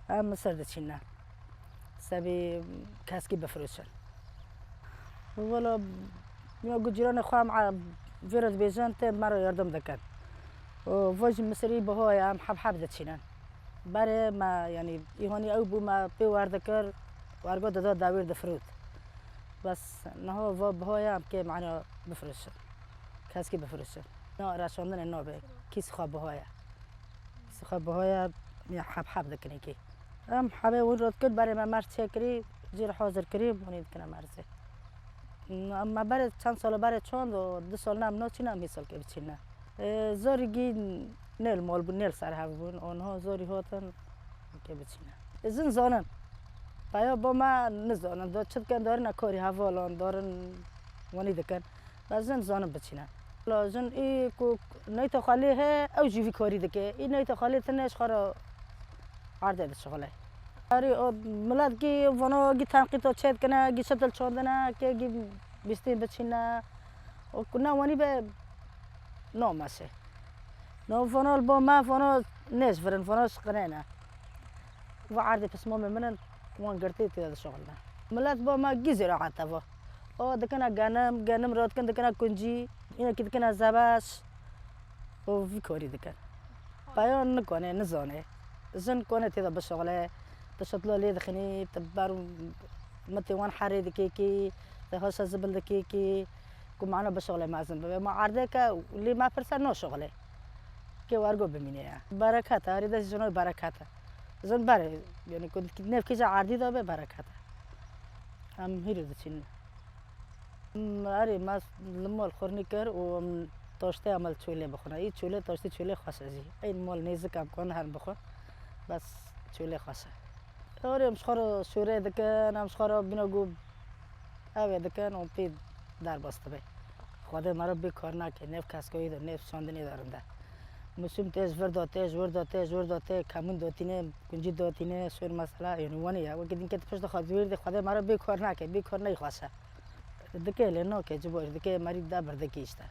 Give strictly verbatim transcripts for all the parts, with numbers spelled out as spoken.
Em misir diçîne. Sebî keskî bifirûşin. Wela, ya ku cîranê xwe em a-, vê re dibêjin, tê me re yardim dikin. Û va jî misirî biho ye, em heb heb diçînin. Berê me, yanî, îhanî ew bû, me pê wer dikir, wergo dida dawîr difirût. Bes niha va biho ye, em kê mane bifirûşin. Keskî bifirûşin. Na, reşandinê nabe, kîs xwe biho ye. Kîs xwe biho ye, ya heb heb dikin kî. Em hebê win rot kir, berê me merz çêkirî, cîr hazir kirî, hûnî dikine merzê. Em me berê çend sala berê çand û du sal ne em naçîne, em hî salkê biçîne. Ê, zorî gî nêl mal bûn, nêl ser hev bûn, onha zorî hatin kê biçîne. Ê, jin zanin. Peya bo me nizanin, do çi dikin, darine karî hevalan, darin wanî dikin. Bes jin zanin biçîne. La jin î ku neyta xwe lê he, ew jî vî karî dike. Î neyta xwe lê tine ji xwe re erdê dişixile. Arî o milet gî vano gî tenqîto çê dikine, gî şitil çandine, kê gî bîstîn biçîne. O ku ne wanî be nameşe. No vano li bo me vano nêj virin, vano şiqinêne. Va erdê pismamê min in, wan girtî tê de dişixilne. Milet bo me gî zêrahat e va. O dikine genim, genim re dikin, dikine kuncî, înekî dikine zebeş. Û vî karî dikin. Peya nikane, nizane. Jin kane tê de bişixile, tu şitlo lê dixinî, tu ber û mitê wan herê dikê kî, tu haşa zibil dikê kî, ku mana bişixile mezin bibe. Ma erdê ke lê me pirse naşixile. Kê wergo bimîne ya. Bereket e, herî dest jinoy bereket e. Jin berê, yanî ku nêv kîja erdî de be bereket e. Em hîrê diçîn. M-, erê, me li mal xurnî kir û em taştê em li çolê bixwin. Î çolê, taştê çolê xweş e jî. Ey mal nêzik em kon herin bixwin. Bes çolê xweş e. Erê, em ji xwe re şûrê dikin, em ji xwe re bîna ku ev ê dikin û pê derbas dibe. Xwedê me re bê kar nake, nêv keskoyî de, nêv şandinê de rinde. Musum tê ji vir de tê, ji wir de tê, ji wir de tê, kemûn dotîne, kuncî dotîne, şûr mesela, yanî wanî ye. Wekî din ke tu pişt de xwe dûr de, Xwedê me re bê kar nake, bê kar neyê xweş e. Dike lê nake, ji bo dike merî de birdikî işte.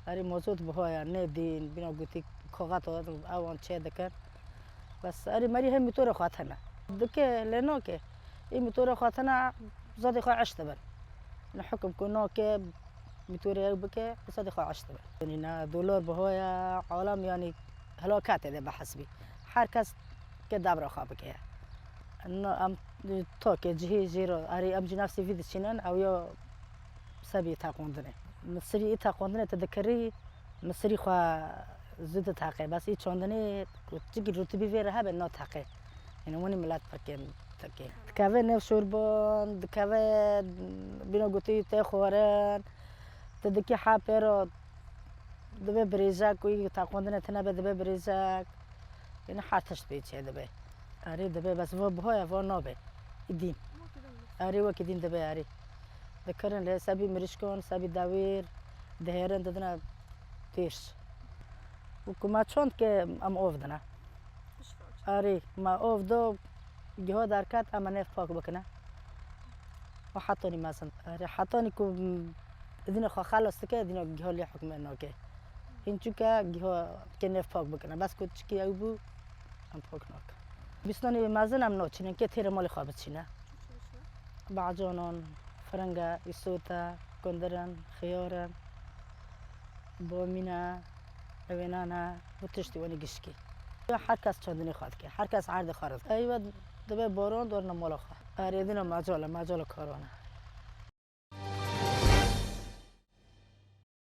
Erê mozot bihoya, ne dîn, bîna gotî koxat o, ewan çê dikin. Bes erê merî hem motore xwe tene. Dike lê nake. Ê motore xwe tene zadê xwe eş dibin. Ne hukum ku nake, motore ew bike, zadê xwe eş dibin. Yanî ne dolar bihoya, alem yanî helaketê de behesbî. Her kes ke dabra xwe bike. No, em tokê cihê jê re, erê em jî nefsê vî diçînin, ew ya sebî teqondinê. Misirî î teqondinê te dikirî, misirî xwe zû diteqê. Bes î çandinê, çikî rutubî vê re hebe, nateqê. Yanî winî milet pirkên tekê. Dikeve nêv şorban, dikeve bîna gotî tê xwarin, te dikî hepê re, dibe birêzek, ku î teqondinê tine be dibe birêzek. Yanî her tişt pê çê dibe. Erê dibe, bes va bihoya va nabe. Î dîn. Erê wekî dîn dibe erê. Dikirin lê sebî mirişkon, sebî dewîr, dihêrin didine têş. Û ku me çond ke em ov dine. Erê, me ov do, giho derket, em ê nêv pak bikine. Û hetanî mezin. Erê, hetanî ku dîna xwe xelas dike, dîna giho lê hukmê nake. Hîn çûke giho ke nêv pak bikine. Bes ku çikî ew bû, em pak nake. Bîstanê mezin em naçînin, kê têrê malê xwe biçîne. Bacanan, firinge, îsota, kundirin, xiyarin, bomîne, ewênane, bu tiştî wenî gişkî. Her kes çandinê xwe dike, her kes erdê xwe re dike. Eywe dibe boran dorine mala xwe. Erê dîna macale, macale karane.